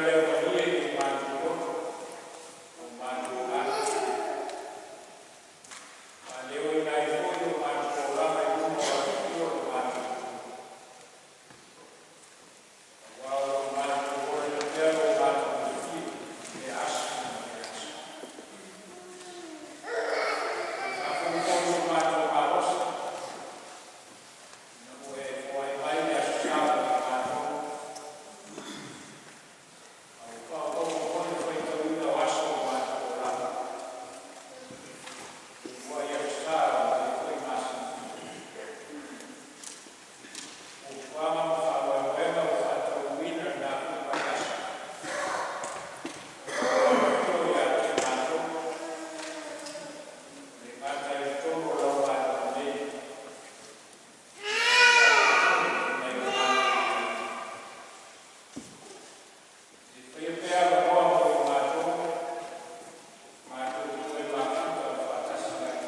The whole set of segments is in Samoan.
Lea o matou loto ma matou agaga, faaleoina ai foi lo matou olaga i luma o le Atua lo matou Atunuu, aua o lo o matou olaina pea lo matagofie i lea aso ma lea aso. E faafou foi so matou malosi ina ua e foai mai le Aso Sa mo i matou, a ua faaopoopo foi le faitauina o aso o lo matou olaga i le uluai Aso Sa o lenei foi masina. O fuafuaga ma faamoemoega ua faataunuuina i lena foi vaiaso, o lo o aloaia ia te matou, e le gata i totonu o lau Maloto nei, ae faapea foi i nai o matou aiga. E faia pea avanoa mo i matou, matou te toe mafuta faatasi ai.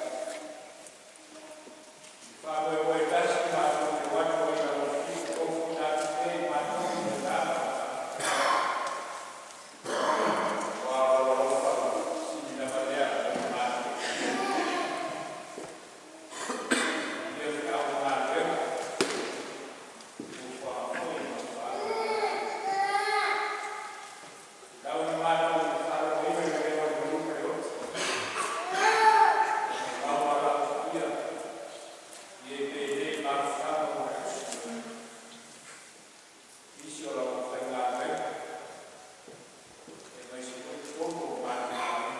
I le faamoemoe e tasi matou te o atu ai i lau afio e ofoina atu pea i matou le agaga o le faafetai, aua o lou alofa sili lava lea ona matou fiafia. Manuia feau ma galuega, fuafuaga foi ma faamoemoe. Lau ina matou faalogoina le leo o le maliu ma le oti, ua maumau lava paia i e pelei i mafutaga mo le aso. Nisi o lau aufaigaluega, aemaise foi totonu o lo matou aiga.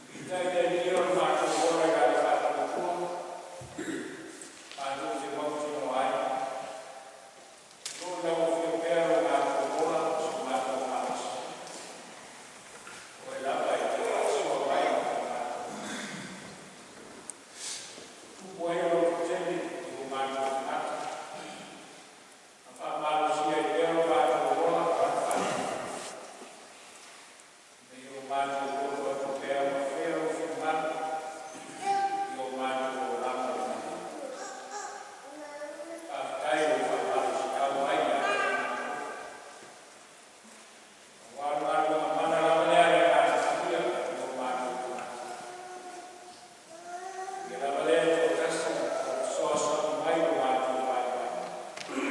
Peitai le Alii o le matou ola i la le faatuatua, matou te mautinoa ai, o lo o i lau Afio pea lo matou ola ma so matou malosi. O Oe lava e te faasoa mai mo i matou. Ua tupu ai le lototele i o matou tagata, ma faamalosia ai pea lo matou ola ma le faanoanoa, ina ia o matou poto atu pea ma afea Lou finagalo i o matou olaga lautele. Faafetai i lou faamalosiau mai ia te i matou, aua o le galuega mana lava lea a le Agaga Paia i o matou tagata. O Ia lava lea e toatasi o fesoasoani mai i lo matou vaivai, e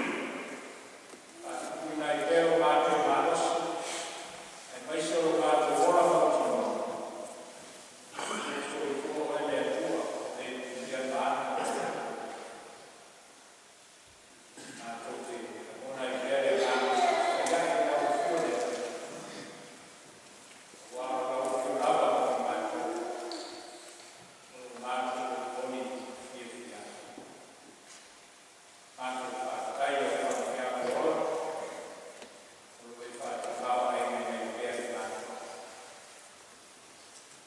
faatupuina ai pea lo matou malosi aemaise o lo matou ola mautinoa. Soifua Oe le Atua o le punia maana mo i tatou. Matou te lagona ai pea le agaga faafetai ae i lau Afio le Atua, aua o lau Afio lava mo i matou, o lo matou olioli ma fiafia ai. Matou faafetai i lau faafeagaiga ola, o lo o e faatamaoaigaina ai pea i matou.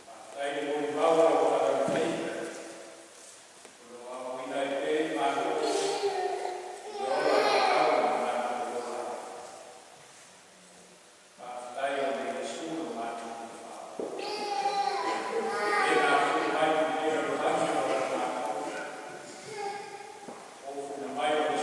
Faafetai le molimau o lau talalelei, o lo o aoaoina ai pea i matou i le ola tatau ona matou ola ai. Faafetai ona o Iesu lo matou Tafao. E na afio mai i lenei lalolagi mo i matou, ofoina mai Lona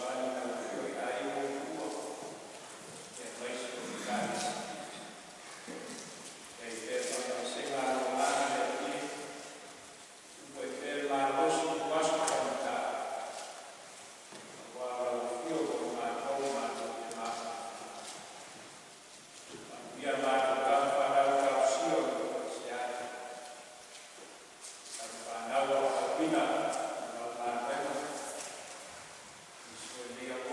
Fesoasoani i lau Afioga i aiga i tua aemaise o Ekalesia. Ia i ai pea le faamaisega a le Agaga o le Alii, tupu ai pea le malosi i aso faigata, aua o lau afio o matou matou te mafuta. Manuia matou tama fanau talosia o lo o faasiai. Lau fanau aotauina i lau galuega, nisi foi o lenei.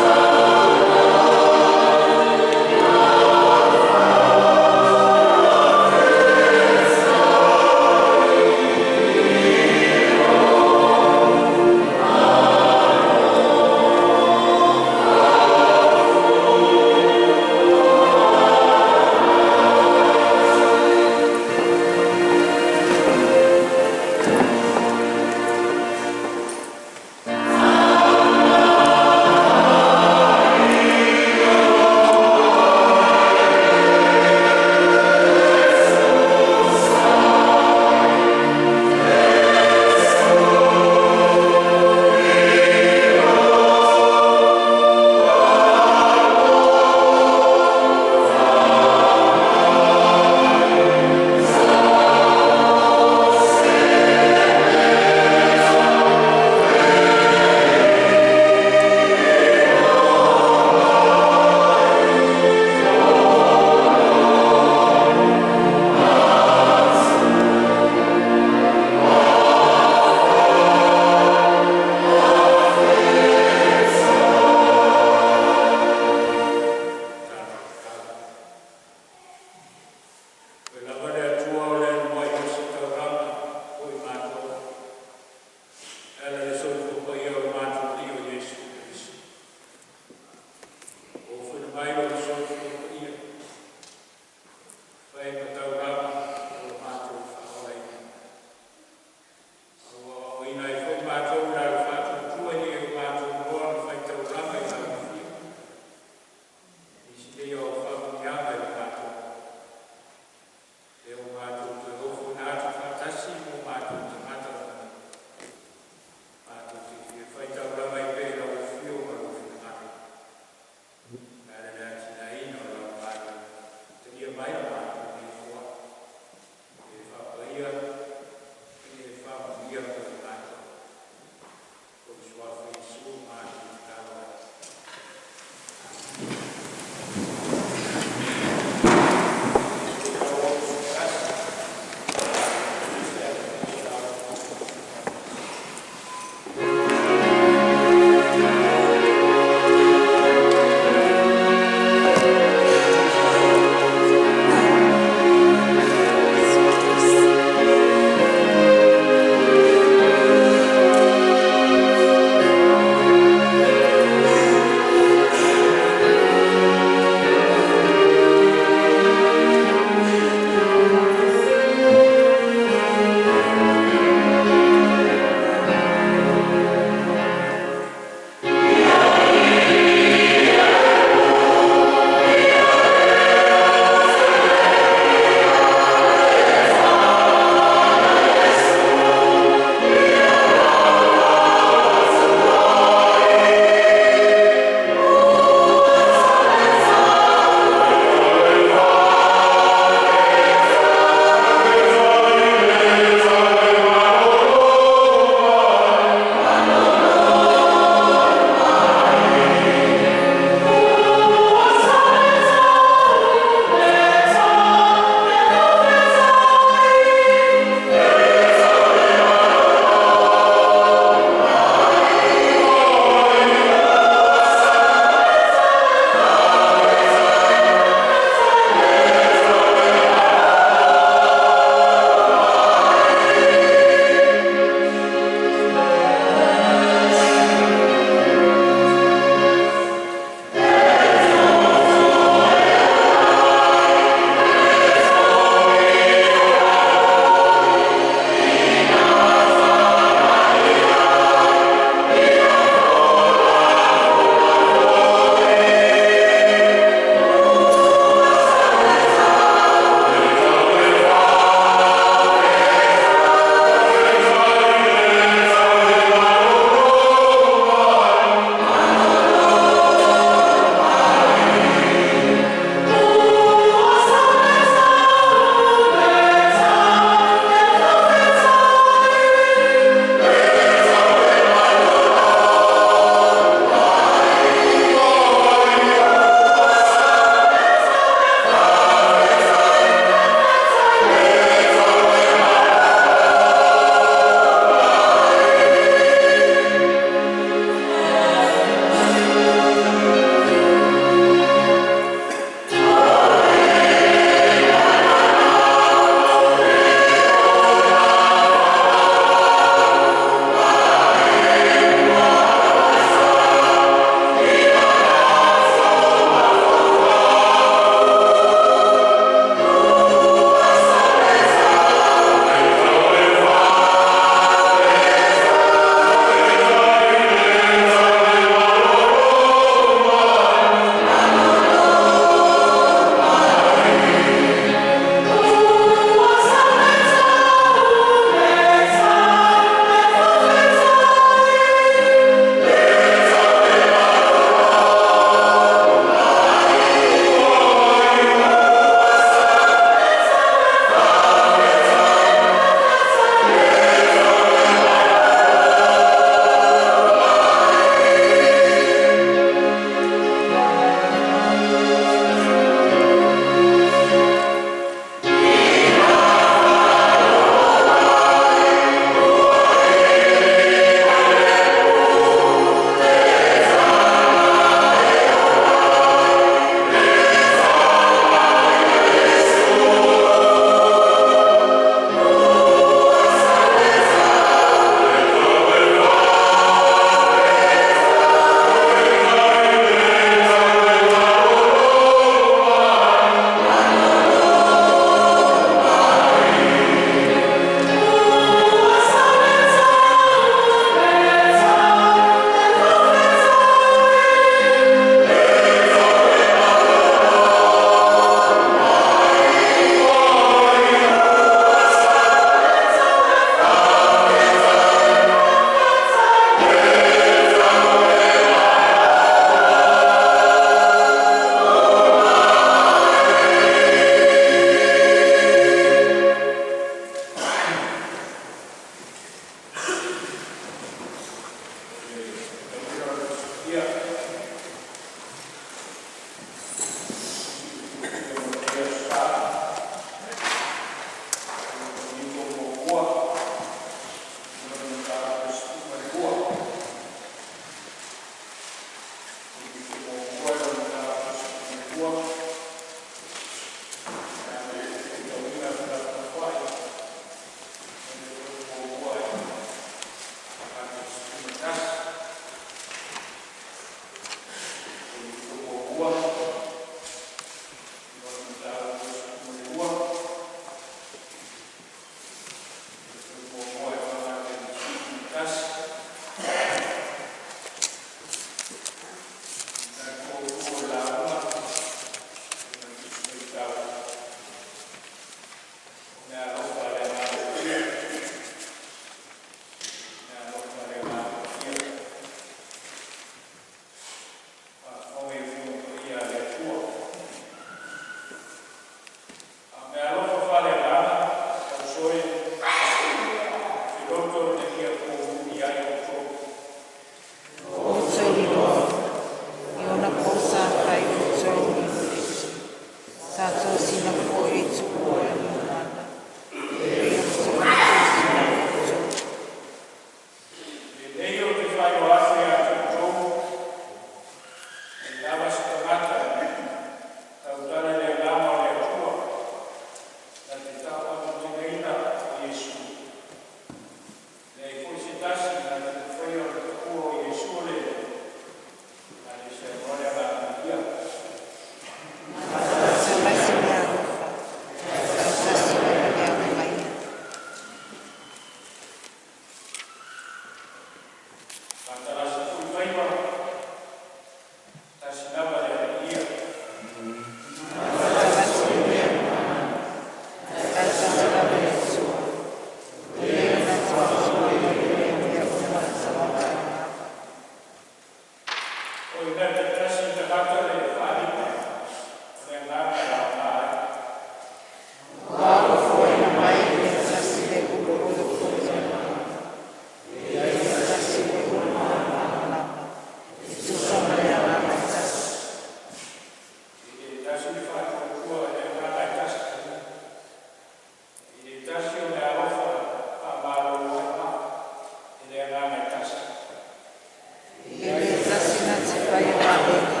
E le tasi na te fai o vaalele.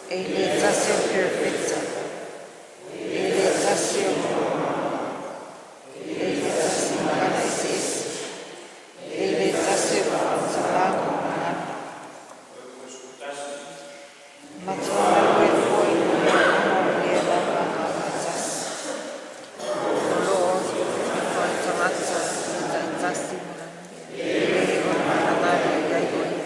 E le tasi o perefeta. E le tasi o E le tasi o makana eseese. E le tasi o faamatalaga o gagana. Matou galue foi i le agaga o lea lava agaga e tasi. O loo i tagata e taitasi le o finagalo i ai o ia.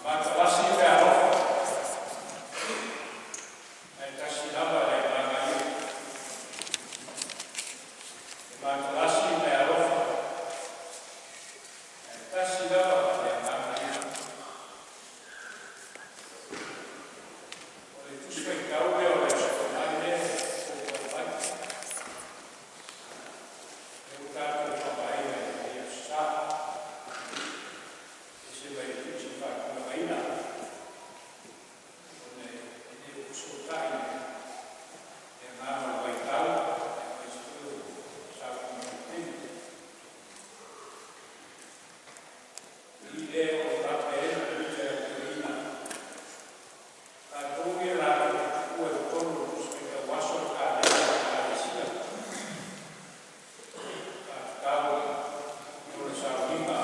Matalasi le meaalofa ae tasi lava le Agaga Ia. E matalasi le meaalofa ae tasi lava le Agaga Ia. O le Tusi Faitau lea o le Aso Toonai lea e fuafua mai, lea ua tatou faaaogaina i lenei aso Sa. E ese mai le Tusi Faatulagaina, ona e le o fesootai le agaga o le vaitau, aemaise foi o saunoaga lautele. O i lea o lo o faapea ai le Lutha e au toeaiina, latou ia latou te tuua i totonu o le Tusi Faitau Aso le kalena a le Ekalesia, faatatau i ona sauniga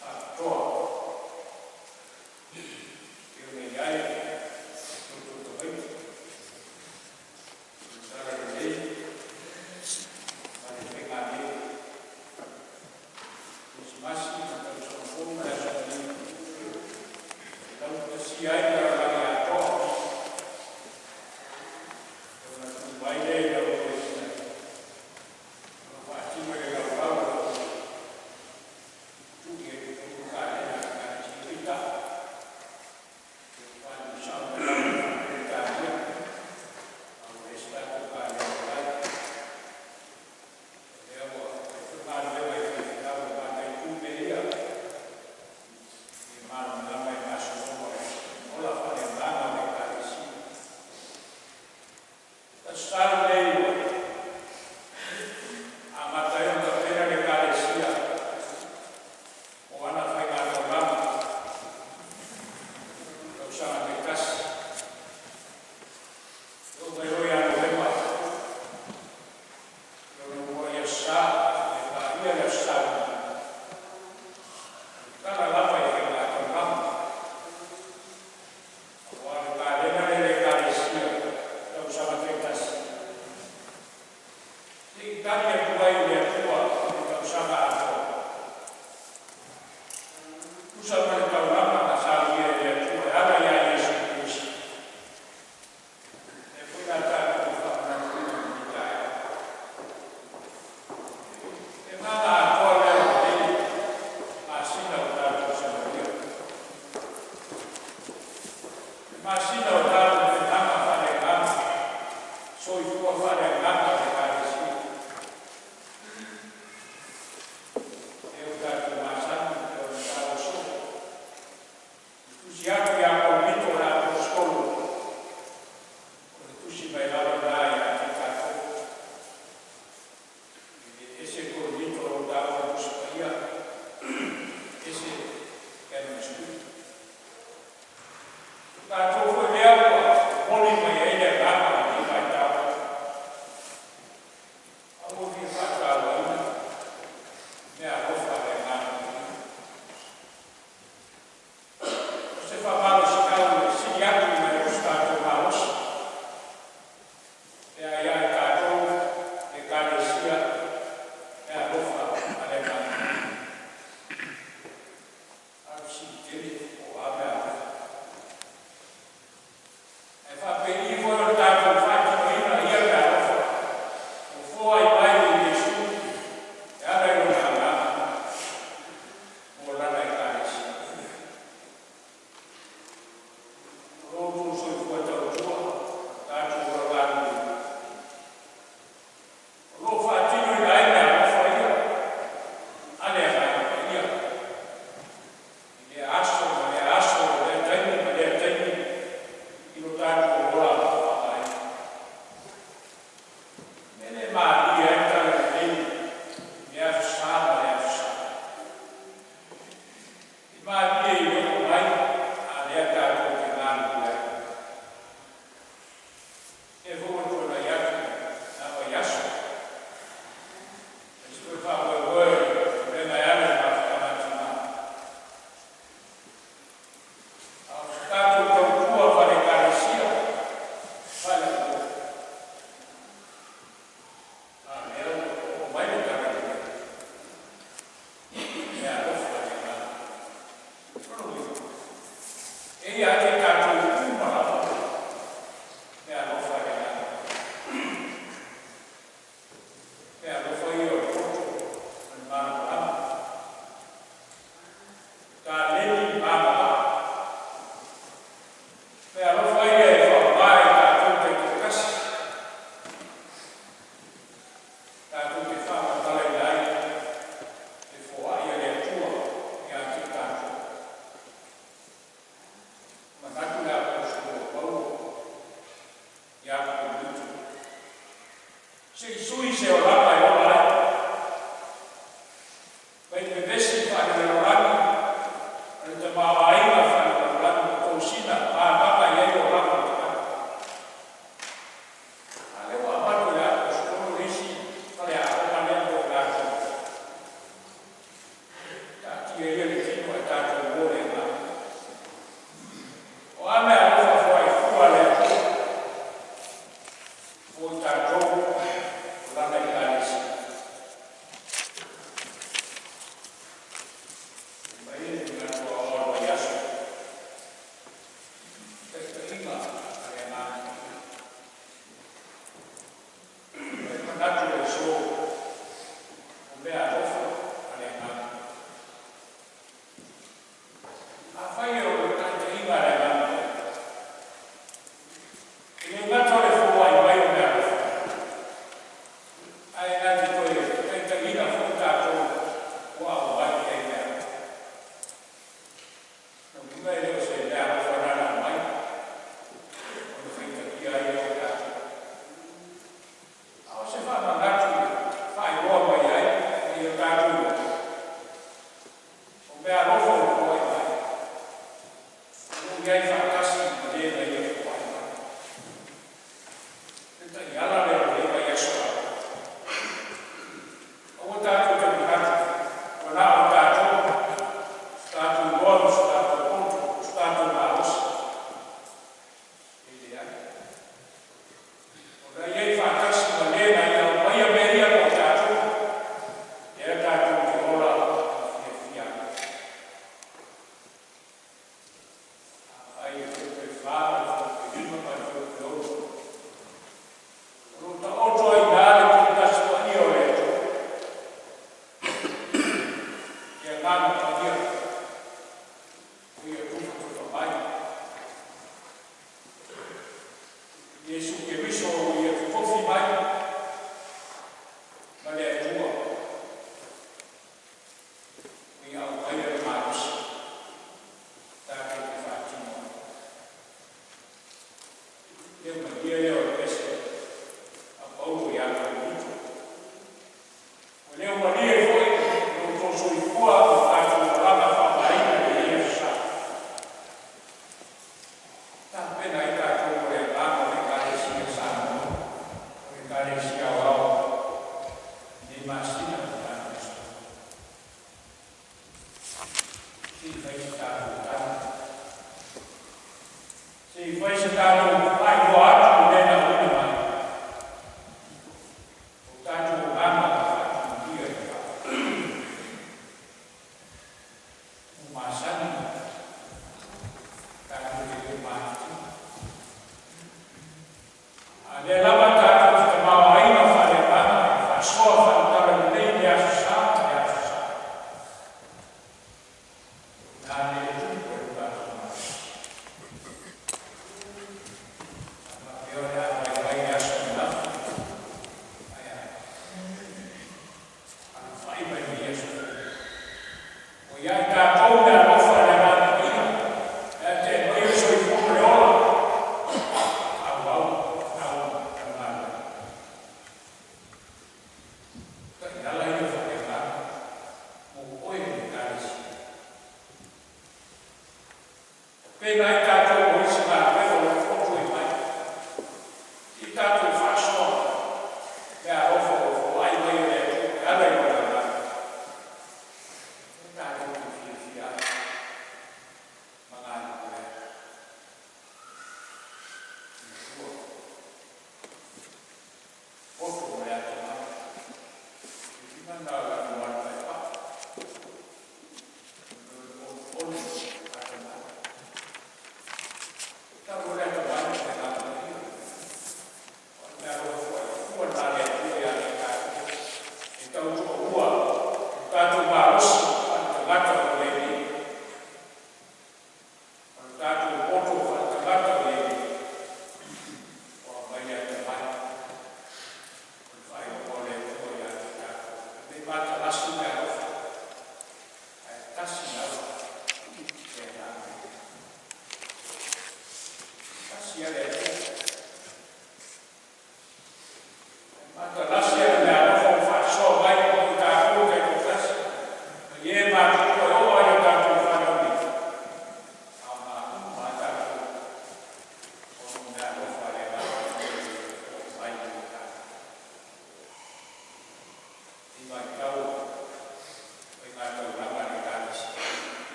faapitoa, e pei ona i ai lo outou tamaiti, le talalelei ma le faigamea. Kerisimasi ma le tausaga fou ma le Aso Faraile, e laugatasia ai le lalolagi atoa, e ona tuu mai lea i lau toeaina o lo o faatino i le laulau a lau tuu i ai i totonu le kalena a le Ekalesia. Peitai, ua faaiu mai lava i Faa-Peretania, a ua leai se tatou kalena o i ai. O lea ua fai foi galuega i faifeau e mataitu mea ia, ia malamalama i gasologa o le ola faaleagaga o le Ekalesia. O le Aso Sa lenei ua amata ai ona tapena le Ekalesia mo ana faigataulaga i tausaga taitasi. E oo mai loa ia Novema i lona uluai aso Sa e paia le Aso Sa mulimuli, o le tatala lava i faigataulaga, aua o le kalena lea a le Ekalesia i tausaga taitasi, se i tali atu ai i le Atua i le tausaga atoa, tusa ma le taulaga na saunia e le Atua e ala ia Iesu Keriso. Lea foi o le a tatou faamanatuina i lenei taeao. Le agaga atoa lea o lenei masina o tatou saunia. Le masina o tatou fenaga faaleagaga, soifua faaleagaga o le Ekalesia. Lea ua tatou masani e pei ona taua soo. Vevesi faalelalolagi ma le tamaoaiga faalelalolagi ma tosina mamaga i ai olaga o tagata. A lea ua avatu e le Aposetolo le isi faleaoga lea mo i latou, taatia ia le tino ae tatou mo le agaga. O a meaalofa foai fua a le Atua mo i tatou o Lana Ekalesia? Mai e le manatu aoao o le aso, taitaiga a le Agaga. Mai manatu le aso o meaalofa a le Agaga. Afai e o le taitaiga a le Agaga, e le gata o le foai mai o meaalofa, ae na te toe taitaiina foi tatou ua aumai i ai meaalofa. Na uiga e le o se meaalofa na na aumai, ona faitalia ai lea o tatou. A o se faamanatu faailoa mai ai, ina ia tatou iloa, o meaalofa ua foai mai, o lo o i ai faatasi ma le na ia foai mai. Le taiala lea o lenei vaiaso atoa. Aua tatou te manatu ua na o tatou, so tatou iloa ma so tatou poto, so tatou malosi. E leai. O la i ai faatasi ma le na ia aumaia mea ia mo tatou, lea tatou te ola ma fiafia ai. Afai e 4 ma le 5 ma le 6, o lo taoto ai i ina le Toatasi Paia o le Atua. Le Agaga Paia, o ia tufatufa mai. Iesu Keriso o ia totofi mai ma le Atua, o ia aumaia le malosi tatou te faatino ai. Lea malie lea o le pese a Paulo ia Korinito. O lea malie foi lo outou soifua ma tatou olaga faaaogaina i lenei aso Sa. Tapena ai tatou mo le agaga o le Ekalesia Samoa, o le Ekalesia Aoao nei masina ma tatou soifua. Se i fai se tatou tala. Se i fai se tatou faailoa atu i le na auina mai. O tatou agaga ma faatumulia i le faafetai. Ua masani tatou te le matitiva. A lea lava tatou te tamaoaiga faaleagaga e faasoa faaletala lelei le aso Sa ma le aso Sa. Na le tupu e le tatou malosi. A faapea o le a vaivai le aso ananafi, ae a? Alafai mai lenei aso fou. O ia i tatou meaalofa a le Agaga Paia, e te mai le soifua ma le ola, auau tau ma le galuega. Taiala ia faaleagaga mo oe le Ekalesia. Pena ai tatou mo isi galuega o lo o fotu e mai. I tatou faasoa meaalofa ua foai mai e le Atua e ala i lona Agaga. O tatou te fiafia ai ma galulue ai. Matua, poto mo le atamai. I na la nuan mai pa. O le atamai.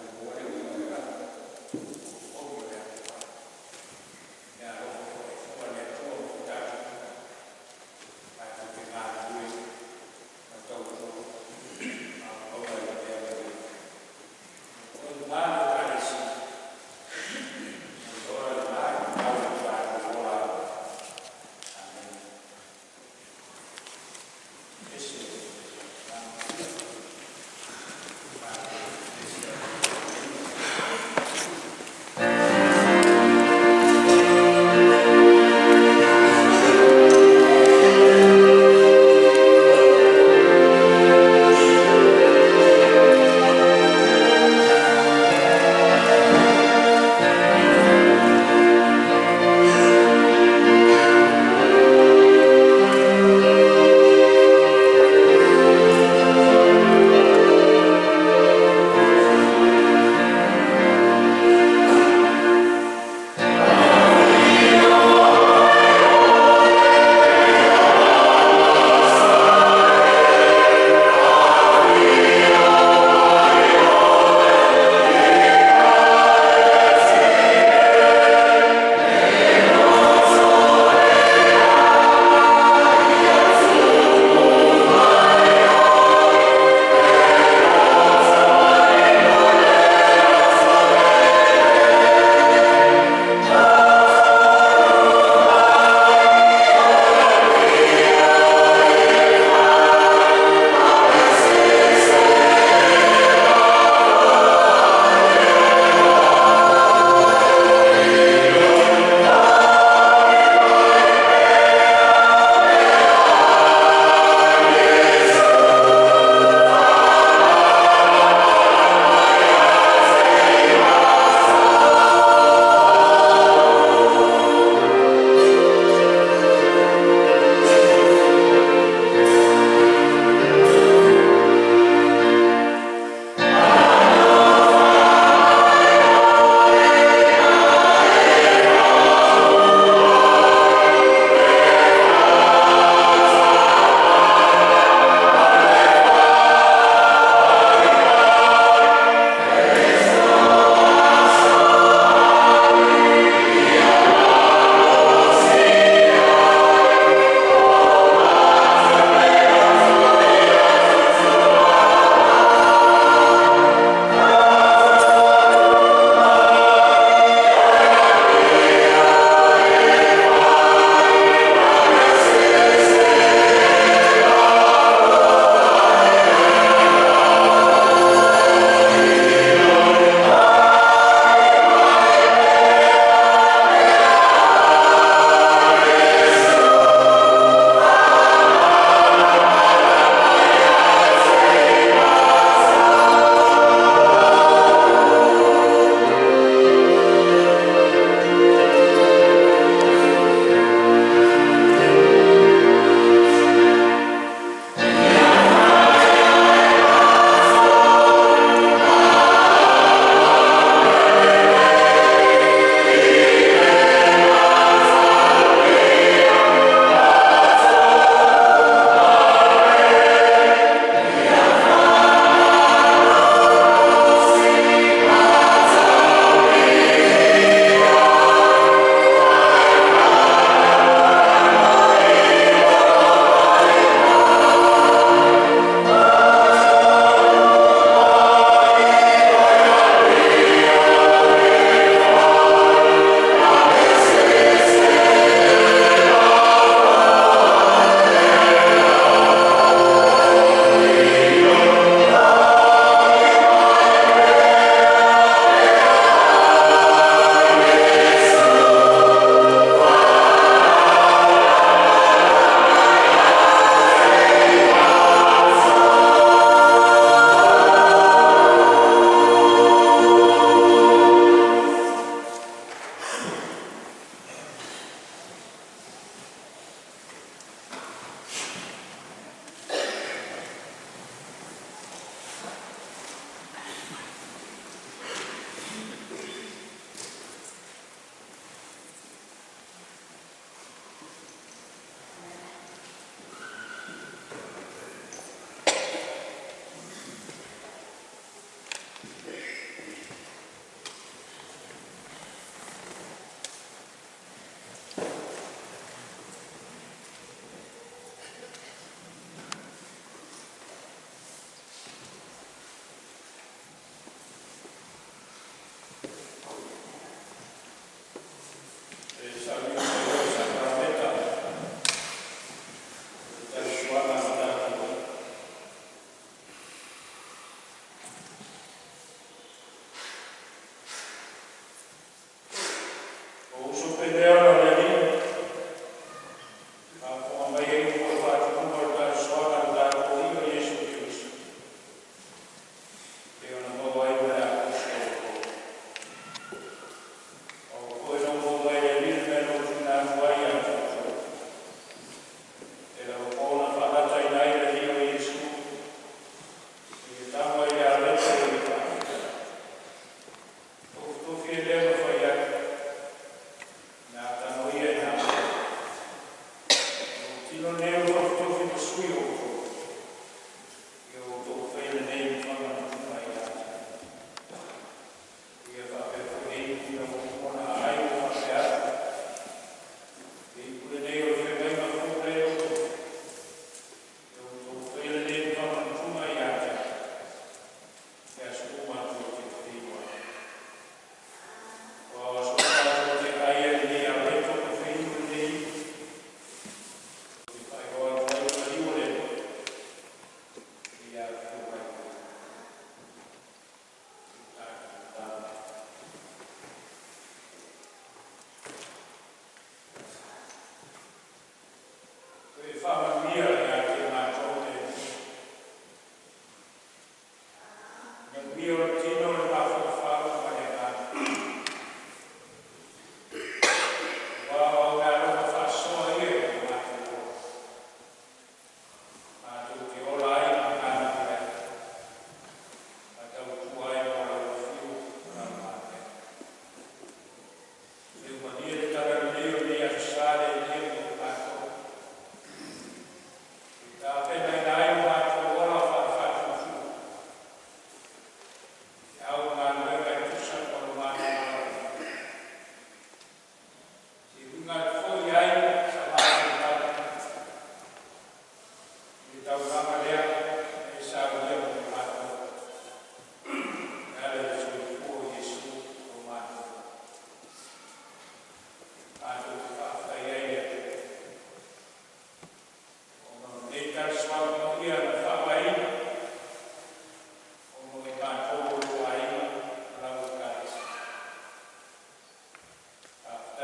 Tatou maua le uiga o le lagi, o le atoa. Meaalofa foi e le Atua mo tatou, tatou te galulue ma tautua ma auauna i le mea lelei. O le Ekalesia, o le ola lena e tatau ona tatou ola ai. Amene. Ese le agaga.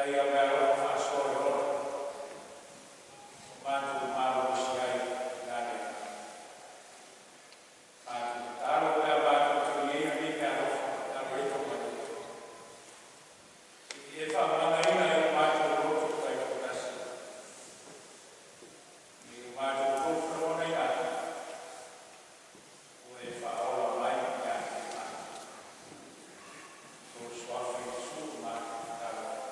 Faafetai i au meaalofa faasoa o le ola ua matou malolosi ai i la le Agaga. Matou tatalo pe a matou tuliaina nei meaalofa e alo ai To matou, sei E faamagaloina e o matou loto taitoatasi i o matou tofu lagona i lalo ua E faaola mai ia te matou. I Lou Suafa Iesu matou tatalo atu.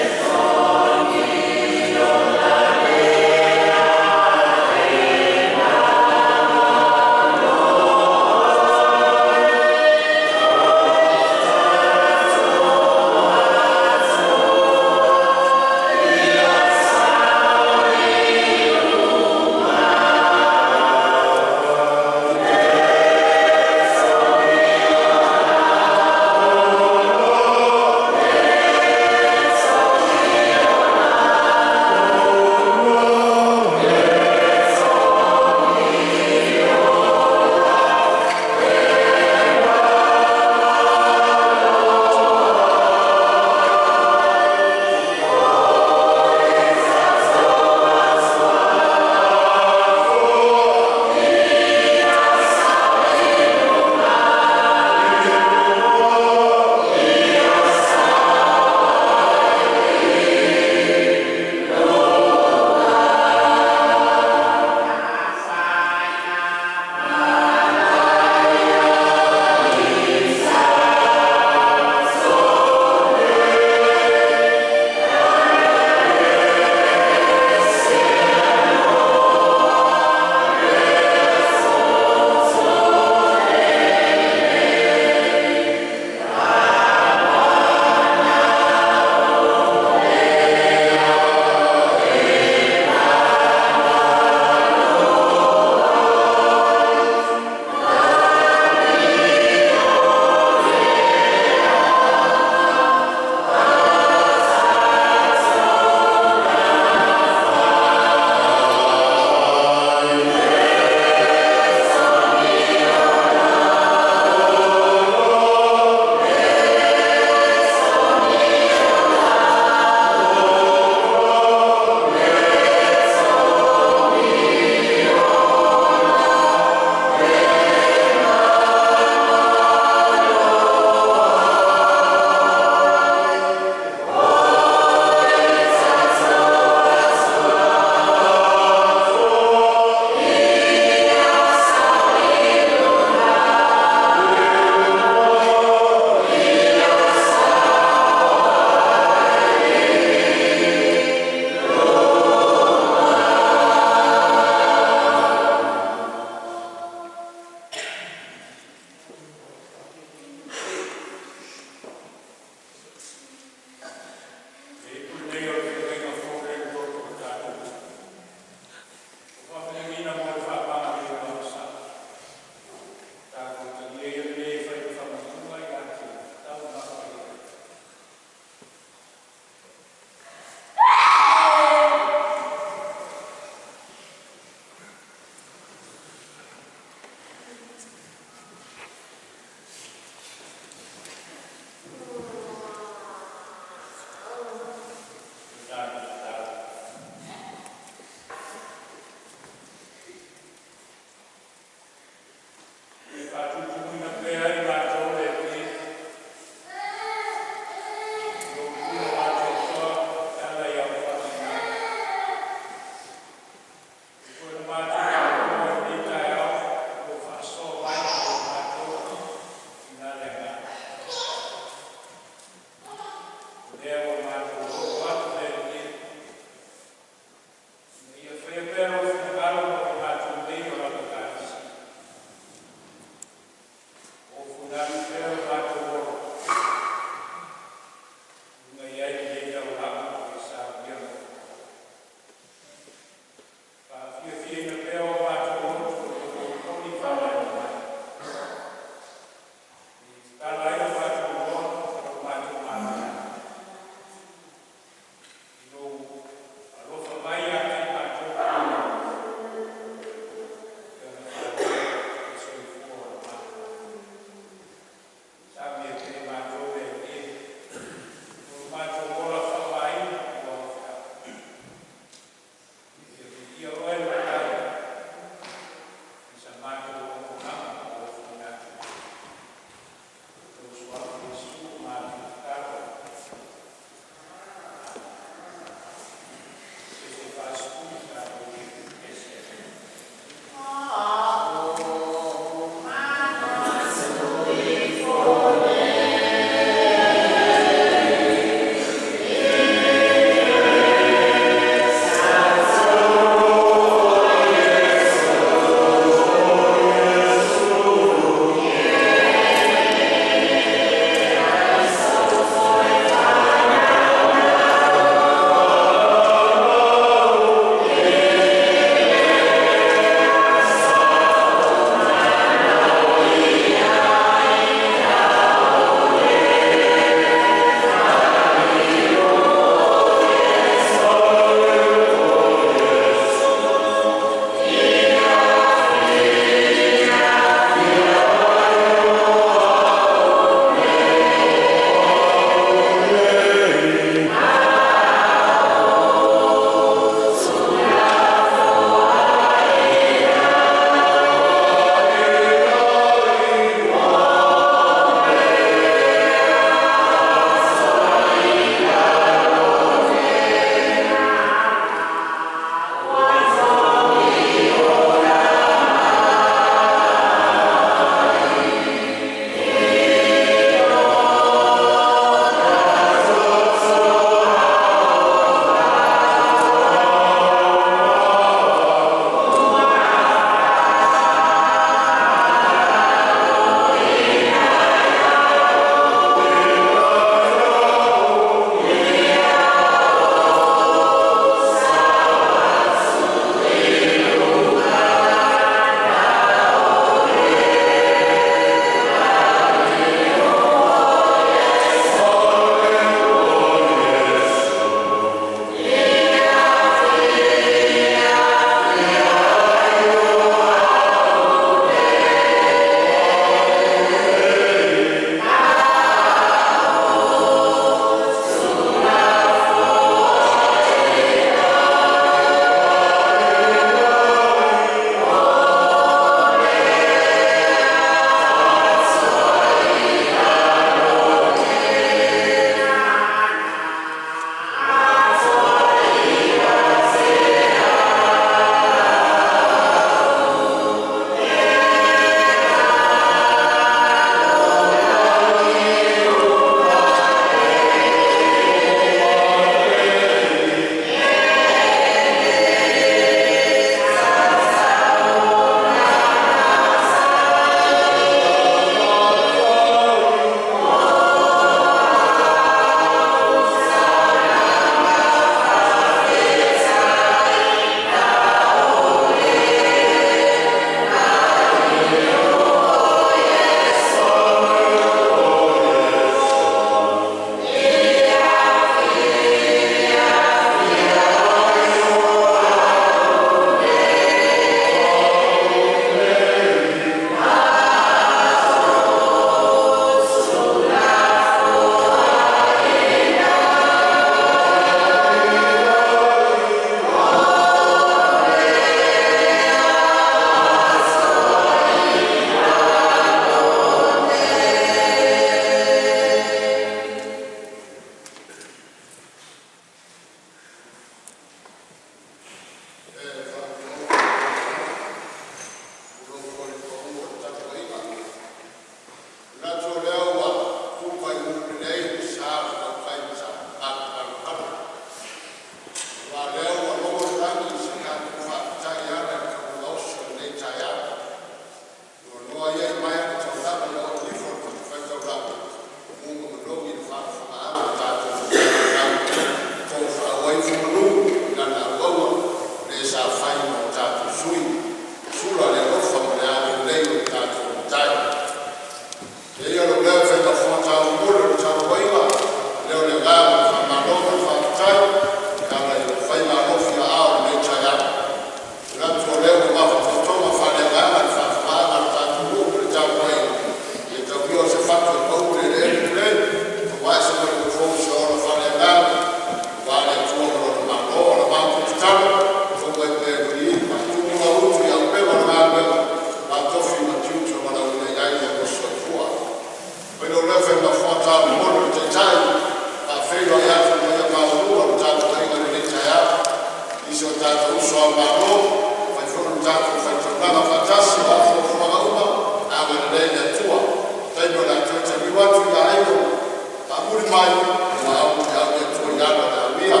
mai ua au le Atua i ala o le amia.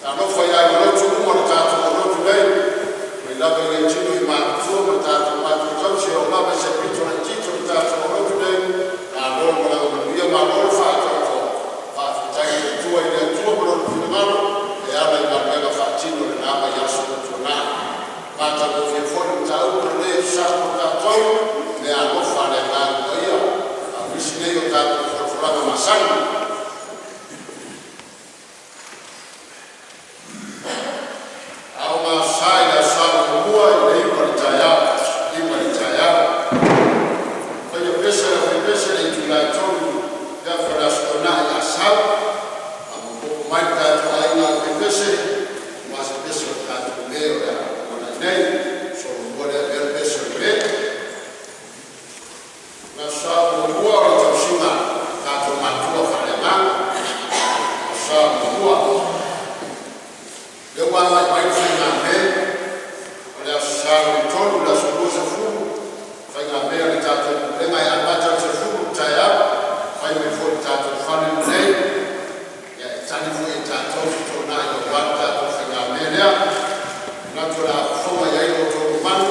Talofa i aiga lotu uma o le tatou lotu nei, mai lava i Leitino i Matutua ma tatou matua tausi e oo lava i se pito laitiiti o le tatou lotu nei, malo le malaga manuia, malo le faatoatoa. Faafetai i le Atua i le Atua ma Lona finagalo e ala i galuega faatino i lena vaiaso ua tuanai. Matagofie foi le mataupu i lenei aso Sa mo tatou, meaalofa a le Agaga Paia. A o nisi nei o tatou folafolaga masani. Aoga Aso Sa i le Aso Sa muamua i le 9:00 i le taeao, 9:00 i le taeao. Faia pese a le aufaipese i le itula e 3:00 i le afiafi o le Aso Toonai i Asau. Faaopoopo mai le tatou aiga aufaipese aua se pese o le tatou me o le a lumanai nei. Solomua lea mea le pese o le me. O le Aso Sa muamua o le tausiga a tatou matua faaleagaga. Aso Sa muamua. Lea ua agai mai le faigamea o le Aso Sa lona tolu, le aso 20, faigamea a le tatou Pulega e amata atu i le 10:00 i le taeao, fai mai foi i le tatou fale lenei, e tali foi e tatou se toonai aua le tatou faigamea lea. E manatu o le a fofoga i ai lo outou mamalu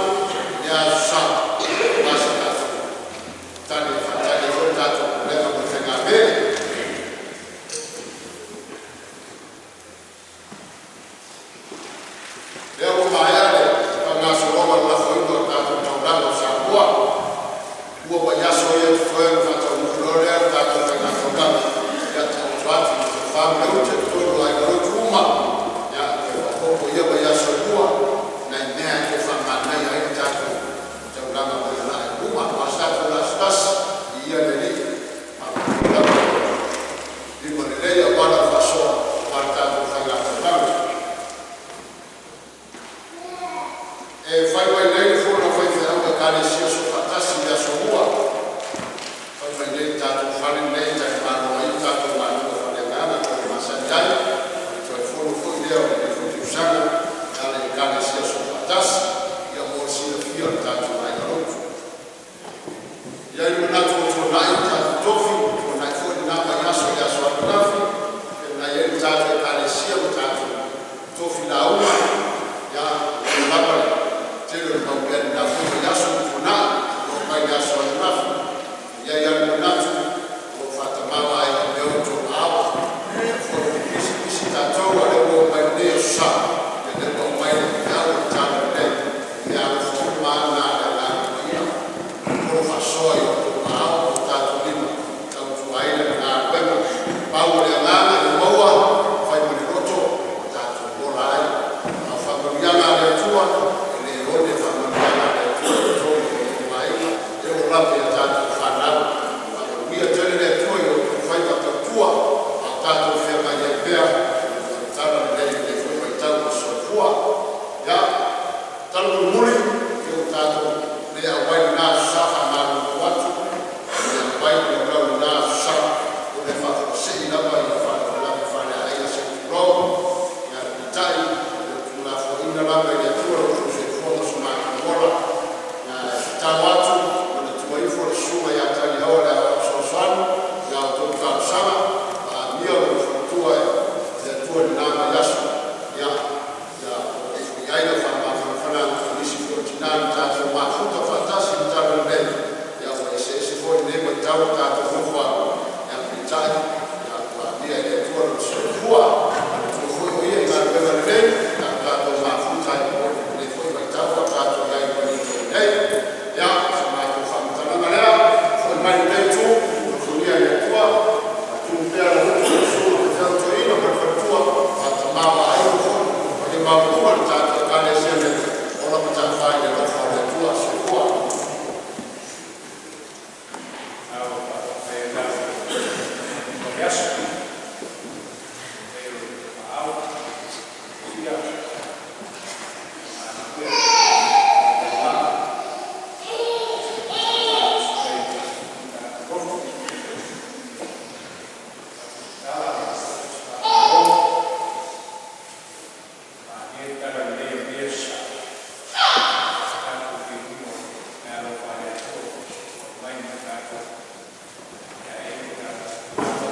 i lea Aso Sa aua se tatou tali e faatali ai foi le tatou Pulega mo le faigamea. Lea ua maea le faagasologa o le lafoina o le tatou taulaga o Samoa, ua vaiaso ia o totoe ona faataunuu loa lea o le tatou faigataulaga. Ia taoto atu le tofa ma le uta i totonu o aiga lotu uma e toe faaopoopo i ia vaiaso e lua nai mea e toe faamanaia ai le tatou taulaga o lo o i luma, aua se tatou aso se tasi. Viia le Alii, malo lava le limalelei aua lau faasoa aua le tatou faigataulaga. E fai mai nei le fono a faifeau a Ekalesia Soofaatasi i le Aso Lua, fai mai nei i le tatou fale lenei e talimalo ai le tatou galuega faaleagaga e pei ona masani ai. O le toe fono foi lea o lenei foi tausaga e ala i Ekalesia Soofaatasi. Ia mo le silafia e le tatou aiga lotu. E i ai le manatu ua tuanai lo tatou tofi, ua tuanai foi lena vaiaso i le aso ananafi pei ona i ai le tatou Ekalesia ma tatou tofi lauga. Ia, lagona lava le tele o le mau mea i lena foi vaiaso ua tuanai e oo mai le aso ananafi. E i ai lava le manatu o lo o faatamala i mea o outou aao. O lea foi ua pipisi pisi tatou, a o lea ua oo mai lenei Aso Sa, ia lea ua aumai le feau o le Talalelei, o meaalofa uma lava na a le Agaga Paia e popolo faasoa i outou aao ma o tatou lima e tautua ai le galuega. Pau o le agaga ia maua, fai ma le loto ua tatou ola ai. A o faamanuiaga a le Atua e le one faamanuiaga a le Atua i totonu o outou aiga e oo lava i a tatou fanau. Faamanuia tele le Atua i o outou faiva tautua a o tatou feagai ai pea i le talalelei i lenei foi vaitau o le soifua. Ia, o le tala mulimuli, ia ua tatou le auai i lena Aso Sa, faamalulu atu e le auai le Laulau i lena Aso Sa ona e faafuasei lava faalavelave faaleaiga se i tulou. Ia ae peitai o lo o tuulafoaina lava e le Atua lo outou soifua ma so matou ola. Ae tatalo atu, manatua ifo le Susuga ia Taliaoa le Aoao Fesoasoani i a outou talosaga a amio lona faletua e le Atua i lena vaiaso, ia oo ifo i ai lau faamafanafanaga. O nisi foi o tina na tatou mafuta faatasi i le talalelei, ia ua eseese foi nei vaitau i le tatou nofoaga, ae peitai ua amia e le Atua lona soifua. Manatua foi o ia i galuega lelei na tatou mafuta ai foi i lenei foi vaitau a o tatou i ai i Malietoa nei. Ia, o sa matou faamatalaga lea, foi mai lenei itu, alofagia e le Atua faatumu pea lau utu i lau Susuga i le Faifeau Toeaina ma le faletua, faatamala foi le paia maualuga o le tatou Ekalesia nei, ola ma taafa i le alofa o le Atua. Soifua. Ao faafetai mo le aso, e maau sia galulue taulaga se tatou lotu. Tatala malo malie le talalelei o lenei aso Sa, tatou filemu i meaalofa a le Atua ua mai mo tatou e ae ai lo tatou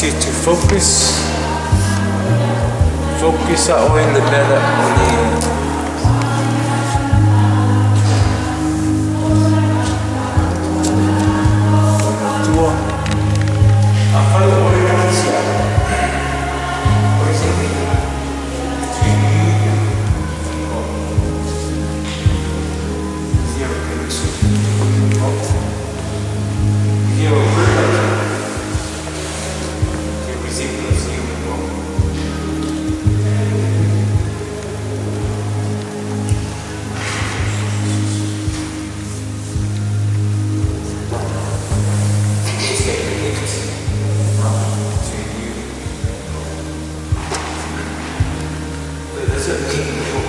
want you to focus. Focus oe i le mea o le Atua. Afai o oe o what is it between you and God? Is there a connection between you and God? Is there a relation? Is there a resemblance you and God? Is there connect between you and God? But does it mean your